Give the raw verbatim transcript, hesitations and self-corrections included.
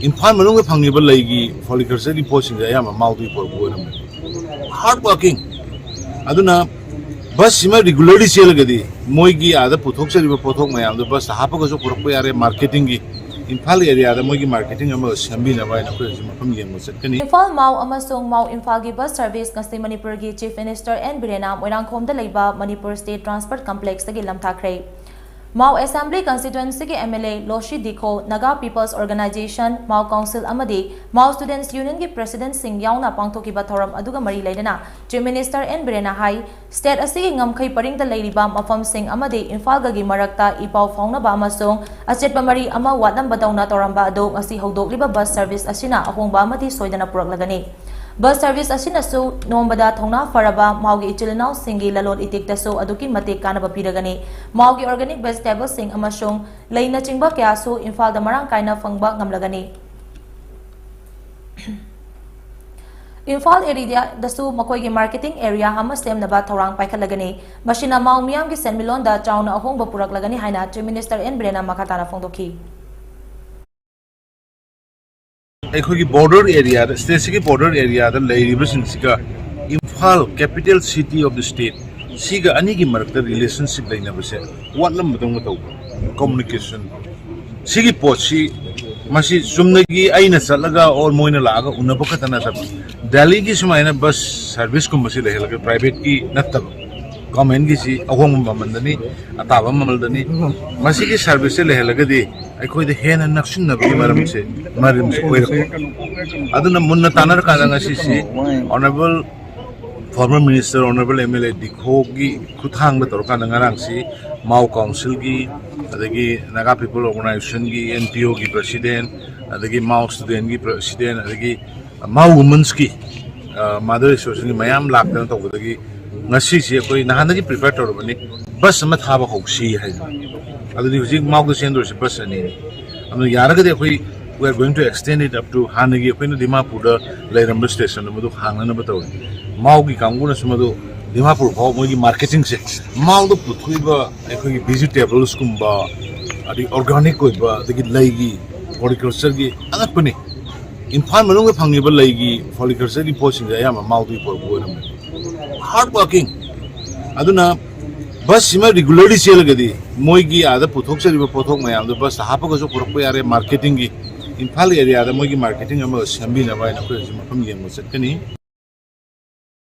ꯏꯝꯐꯥꯜ ꯃꯅꯨꯡꯗ ꯐꯪꯉꯤꯕ ꯂꯩꯒꯤ floricultureꯒꯤ ꯄꯣꯠꯁꯤꯡꯁꯦ ꯑꯌꯥꯝꯕ ꯃꯥꯎꯗꯒꯤ ꯄꯨꯔꯛꯄ ꯑꯣꯏꯔꯝꯃꯦ꯫ Hard working꯫ ꯑꯗꯨꯅ ꯕꯁꯁꯤꯃ regularly ꯆꯦꯜꯂꯒꯗꯤ ꯃꯣꯏꯒꯤ ꯑꯥꯗ ꯄꯨꯊꯣꯛꯆꯔꯤꯕ ꯄꯣꯠꯊꯣꯛ ꯃꯌꯥꯝꯗꯣ ꯕꯁꯇ ꯍꯥꯞꯄꯒꯁꯨ ꯄꯨꯔꯛꯄ ꯌꯥꯔꯦ꯫ Marketingꯒꯤ ꯏꯝꯐꯥꯜ areaꯗ ꯃꯣꯏꯒꯤ marketing ꯑꯃ ꯁꯦꯝꯕꯤꯅꯕ ꯍꯥꯏꯅ ꯑꯩꯈꯣꯏ ꯍꯧꯖꯤꯛ ꯃꯐꯝ ꯌꯦꯡꯕ ꯆꯠꯀꯅꯤ꯫ ꯏꯝꯐꯥꯜ ꯃꯥꯎ ꯑꯃꯁꯨꯡ ꯃꯥꯎ ꯏꯝꯐꯥꯜꯒꯤ bus service ꯉꯁꯤ ꯃꯅꯤꯄꯨꯔꯒꯤ Chief Minister ꯑꯦꯟ ꯕꯤꯔꯦꯟꯅ ꯃꯣꯏꯔꯥꯡꯈꯣꯝꯗ ꯂꯩꯕ ꯃꯅꯤꯄꯨꯔ State Transport Complexꯇꯒꯤ ꯂꯝꯊꯥꯈ꯭ꯔꯦ꯫ ꯃꯥꯎ Assembly Constituencyꯒꯤ MLA ꯂꯣꯁꯤ ꯗꯤꯈꯣ, Naga People's Organization, ꯃꯥꯎ Council ꯑꯃꯗꯤ ꯃꯥꯎ Students Unionꯒꯤ Presidentꯁꯤꯡ ꯌꯥꯎꯅ ꯄꯥꯡꯊꯣꯛꯈꯤꯕ ꯊꯧꯔꯝ ꯑꯗꯨꯒ ꯃꯔꯤ ꯂꯩꯅꯅ Chief Minister ꯑꯦꯟ ꯕꯤꯔꯦꯟꯅ ꯍꯥꯏ, state ꯑꯁꯤꯒꯤ ꯉꯝꯈꯩ ꯄꯔꯤꯡꯗ ꯂꯩꯔꯤꯕ ꯃꯐꯝꯁꯤꯡ ꯑꯃꯗꯤ ꯏꯝꯐꯥꯜꯒꯒꯤ ꯃꯔꯛꯇ ꯏ ꯄꯥꯎ ꯐꯥꯎꯅꯕ ꯑꯃꯁꯨꯡ ꯑꯆꯦꯠꯄ ꯃꯔꯤ ꯑꯃ ꯋꯥꯠꯂꯝꯕꯗꯧꯅ ꯇꯧꯔꯝꯕ ꯑꯗꯨ ꯉꯁꯤ ꯍꯧꯗꯣꯛꯂꯤꯕ bus service ꯑꯁꯤꯅ ꯑꯍꯣꯡꯕ ꯑꯃꯗꯤ ꯁꯣꯏꯗꯅ ꯄꯨꯔꯛꯂꯒꯅꯤ꯫ Bus service ꯑꯁꯤꯅꯁꯨ ꯅꯣꯡꯃꯗ ꯊꯧꯅꯥ ꯐꯔꯕ ꯃꯥꯎꯒꯤ ꯏꯆꯤꯜ ꯏꯅꯥꯎꯁꯤꯡꯒꯤ ꯂꯂꯣꯟ ꯏꯇꯤꯛꯇꯁꯨ ꯑꯗꯨꯛꯀꯤ ꯃꯇꯤꯛ ꯀꯥꯟꯅꯕ ꯄꯤꯔꯒꯅꯤ꯫ ꯃꯥꯎꯒꯤ organic vegetableꯁꯤꯡ ꯑꯃꯁꯨꯡ ꯂꯩꯅꯆꯤꯡꯕ ꯀꯌꯥꯁꯨ ꯏꯝꯐꯥꯜꯗ ꯃꯔꯥꯡ ꯀꯥꯏꯅ ꯐꯪꯕ ꯉꯝꯂꯒꯅꯤ꯫ ꯏꯝꯐꯥꯜ areaꯗꯁꯨ ꯃꯈꯣꯏꯒꯤ marketing area ꯑꯃ ꯁꯦꯝꯅꯕ ꯊꯧꯔꯥꯡ ꯄꯥꯏꯈꯠꯂꯒꯅꯤ꯫ ꯃꯁꯤꯅ ꯃꯥꯎ ꯃꯤꯌꯥꯝꯒꯤ ꯁꯦꯟꯃꯤꯠꯂꯣꯟꯗ ꯆꯥꯎꯅ ꯑꯍꯣꯡꯕ ꯄꯨꯔꯛꯂꯒꯅꯤ ꯍꯥꯏꯅ Chief Minister ꯑꯦꯟ ꯕꯤꯔꯦꯟꯅ ꯃꯈꯥ ꯇꯥꯅ ꯐꯣꯡꯗꯣꯛꯈꯤ꯫ ꯑꯩꯈꯣꯏꯒꯤ border areaꯗ, stateꯁꯤꯒꯤ border areaꯗ ꯂꯩꯔꯤꯕꯁꯤꯡꯁꯤꯒ Imphal, capital city of the state, ꯁꯤꯒ ꯑꯅꯤꯒꯤ ꯃꯔꯛꯇ relationship ꯂꯩꯅꯕꯁꯦ ꯋꯥꯠꯂꯝꯕꯗꯧꯅ ꯇꯧꯕ꯫ Communication, ꯁꯤꯒꯤ ꯄꯣꯠꯁꯤ, ꯃꯁꯤ ꯆꯨꯝꯅꯒꯤ ꯑꯩꯅ ꯆꯠꯂꯒ or ꯃꯣꯏꯅ ꯂꯥꯛꯑꯒ ꯎꯅꯕ ꯈꯛꯇ ꯅꯠꯇꯕ, ꯗꯦꯜꯂꯤꯒꯤ ꯁꯨꯃꯥꯏꯅ bus serviceꯀꯨꯝꯕꯁꯤ ꯂꯩꯍꯜꯂꯒ, privateꯀꯤ ꯅꯠꯇꯕ, governmentꯀꯤꯁꯤ ꯑꯍꯣꯡꯕ ꯃꯃꯜꯗꯅꯤ, ꯑꯇꯥꯕ ꯃꯃꯜꯗꯅꯤ꯫ ꯃꯁꯤꯒꯤ serviceꯁꯦ ꯂꯩꯍꯜꯂꯒꯗꯤ ꯑꯩꯈꯣꯏꯗ ꯍꯦꯟꯅ ꯅꯛꯁꯤꯟꯅꯕꯒꯤ ꯃꯔꯝꯁꯦ, ꯃꯔꯝꯁꯦ ꯑꯣꯏꯔꯛꯄ꯫ ꯑꯗꯨꯅ ꯃꯨꯟꯅ ꯇꯥꯟꯅꯔꯀꯥꯟꯗ ꯉꯁꯤꯁꯤ Honorable former minister, Honorable MLA ꯗꯤꯈꯣꯒꯤ ꯈꯨꯠꯊꯥꯡꯗ ꯇꯧꯔꯀꯥꯟꯗ ꯉꯔꯥꯡꯁꯤ ꯃꯥꯎ Councilꯒꯤ, ꯑꯗꯒꯤ Naga People Organizationꯒꯤ, NPOꯒꯤ President, ꯑꯗꯒꯤ ꯃꯥꯎ Studentꯀꯤ President, ꯑꯗꯒꯤ ꯃꯥꯎ Womenꯁꯀꯤ, ꯑ, Mother Associationꯒꯤ ꯃꯌꯥꯝ ꯂꯥꯛꯇꯅ ꯇꯧꯕꯗꯒꯤ ꯉꯁꯤꯁꯤ ꯑꯩꯈꯣꯏ ꯅꯍꯥꯟꯗꯒꯤ prepare ꯇꯧꯔꯕꯅꯤ, bus ꯑꯃ ꯊꯥꯕ ꯍꯧꯁꯤ ꯍꯥꯏꯅ꯫ ꯑꯗꯨꯗꯤ ꯍꯧꯖꯤꯛ ꯃꯥꯎꯗ ꯆꯦꯟꯗꯣꯏꯁꯤ bus ꯑꯅꯤꯅꯤ꯫ ꯑꯗꯨꯅ ꯌꯥꯔꯒꯗꯤ ꯑꯩꯈꯣꯏ, we are going to extend it up to ꯍꯥꯟꯅꯒꯤ ꯑꯩꯈꯣꯏꯅ ꯗꯤꯃꯥꯄꯨꯔꯗ ꯂꯩꯔꯝꯕ stationꯗꯣ ꯃꯗꯨ ꯍꯥꯡꯅꯅꯕ ꯇꯧꯔꯤ꯫ ꯃꯥꯎꯒꯤ ꯀꯥꯡꯕꯨꯅꯁꯨ ꯃꯗꯨ ꯗꯤꯃꯥꯄꯨꯔ ꯐꯥꯎ ꯃꯣꯏꯒꯤ marketingꯁꯦ, ꯃꯥꯎꯗ ꯄꯨꯊꯣꯛꯏꯕ ꯑꯩꯈꯣꯏꯒꯤ vegetableꯁꯀꯨꯝꯕ, ꯑꯗꯒꯤ organic ꯑꯣꯏꯕ, ꯑꯗꯒꯤ ꯂꯩꯒꯤ ꯐ꯭ꯂꯣꯔꯤꯀꯜꯆꯔꯒꯤ ꯑꯉꯛꯄꯅꯤ꯫ ꯏꯝꯐꯥꯜ ꯃꯅꯨꯡꯗ ꯐꯪꯉꯤꯕ ꯂꯩꯒꯤ ꯐ꯭ꯂꯣꯔꯤꯀꯜꯆꯔꯒꯤ ꯄꯣꯠꯁꯤꯡꯁꯦ ꯑꯌꯥꯝꯕ ꯃꯥꯎꯗꯒꯤ ꯄꯨꯔꯛꯄ ꯑꯣꯏꯔꯝꯃꯦ꯫ ꯍꯥꯔꯗ ꯋꯥꯔꯀꯤꯡ꯫ ꯑꯗꯨꯅ ꯕꯁꯁꯤꯃ ꯔꯤꯒꯨꯂꯔꯂꯤ ꯆꯦꯜꯂꯒꯗꯤ ꯃꯣꯏꯒꯤ ꯑꯥꯗ ꯄꯨꯊꯣꯛꯆꯔꯤꯕ ꯄꯣꯠꯊꯣꯛ ꯃꯌꯥꯝꯗꯣ ꯕꯁꯇ ꯍꯥꯞꯄꯒꯁꯨ ꯄꯨꯔꯛꯄ ꯌꯥꯔꯦ꯫ ꯃꯥꯔꯀꯦꯇꯤꯡꯒꯤ ꯏꯝꯐꯥꯜ ꯑꯦꯔꯤꯌꯥꯗ ꯃꯣꯏꯒꯤ ꯃꯥꯔꯀꯦꯇꯤꯡ ꯑꯃ ꯁꯦꯝꯕꯤꯅꯕ ꯍꯥꯏꯅ ꯑꯩꯈꯣꯏ ꯍꯧꯖꯤꯛ ꯃꯐꯝ ꯌꯦꯡꯕ ꯆꯠꯀꯅꯤ꯫